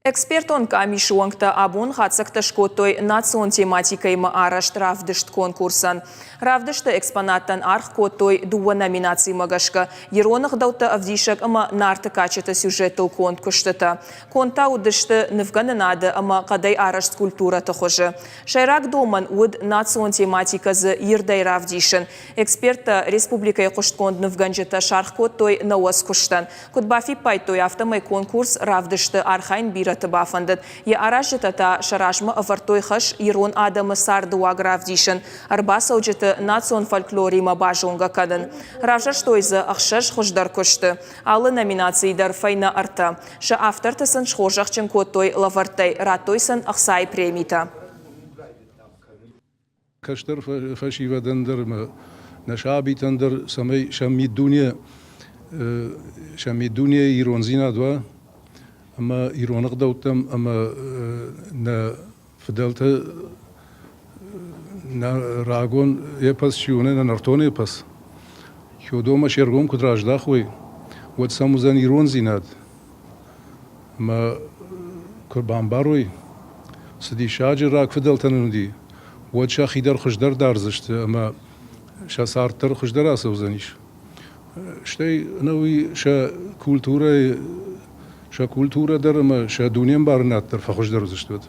Экспертон къамисы уӕнгтӕ абон хатдзӕгтӕ скодтой национ тематикӕимӕ арӕзт равдыст-конкурсӕн. Равдысты экспонаттӕн аргъ кодтой дыууӕ номинацимӕ гӕсгӕ ирон ӕгъдӕуттӕ ӕвдисӕг ӕмӕ Нарты кадджыты сюжеттыл конд куыстытӕ. Конд та уыдысты нывгӕнынады ӕмӕ хъӕдӕй арӕзт скульптурӕты хуызы. Сӕйраг домӕн уыд национ тематикӕ дзы ирдӕй равдисын. Эксперттӕ республикӕйы хъуыстгонд нывгӕнджытӕ саргъ кодтой нӕуӕдз куыстӕн. Куыд бафиппайдтой, афтӕмӕй конкурс равдысты архайын бирӕты бафӕндыд. Йӕ аразджытӕ та сӕ размӕ ӕвӕрдтой хӕс ирон адӕмы цардыуаг равдисын, ӕрбацӕуджыты национ фольклоримӕ базонгӕ кӕнын. Равзӕрстой дзы ӕхсӕз хуыздӕр куысты. Алы номинацийы дӕр фӕйнӕ ӕртӕ. Сӕ авторты сын схорзӕхджын кодтой лӕвӕрттӕй, радтой сын ӕхцайы премитӕ. Кӕстӕр фӕсивӕдӕн дӕр ӕмӕ нӕ сабитӕн дӕр, цӕмӕй сӕ миддуне, сӕ миддунейы ирондзинад уа ӕмӕ ирон ӕгъдӕуттӕм ӕмӕ нӕ фыдӕлты нӕ рагон эпос чи у, нӕ нӕртон эпос, уыдонмӕ се ргом куыд раздахой, уӕд сӕм уыдзӕн ирондзинад. Ӕмӕ куы бамбарой, цы диссаджы рагфыдӕлтӕ нын уыди, уӕд сӕхи дӕр хуыздӕр дардзысты ӕмӕ сӕ цард дӕр хуыздӕр ацӕудзӕнис. Стӕй ӕнӕуи сӕ культурӕйы сӕ культурӕ дӕр ӕмӕ сӕ дунембарынад дӕр фӕхуыздӕр уыдзысты уӕд.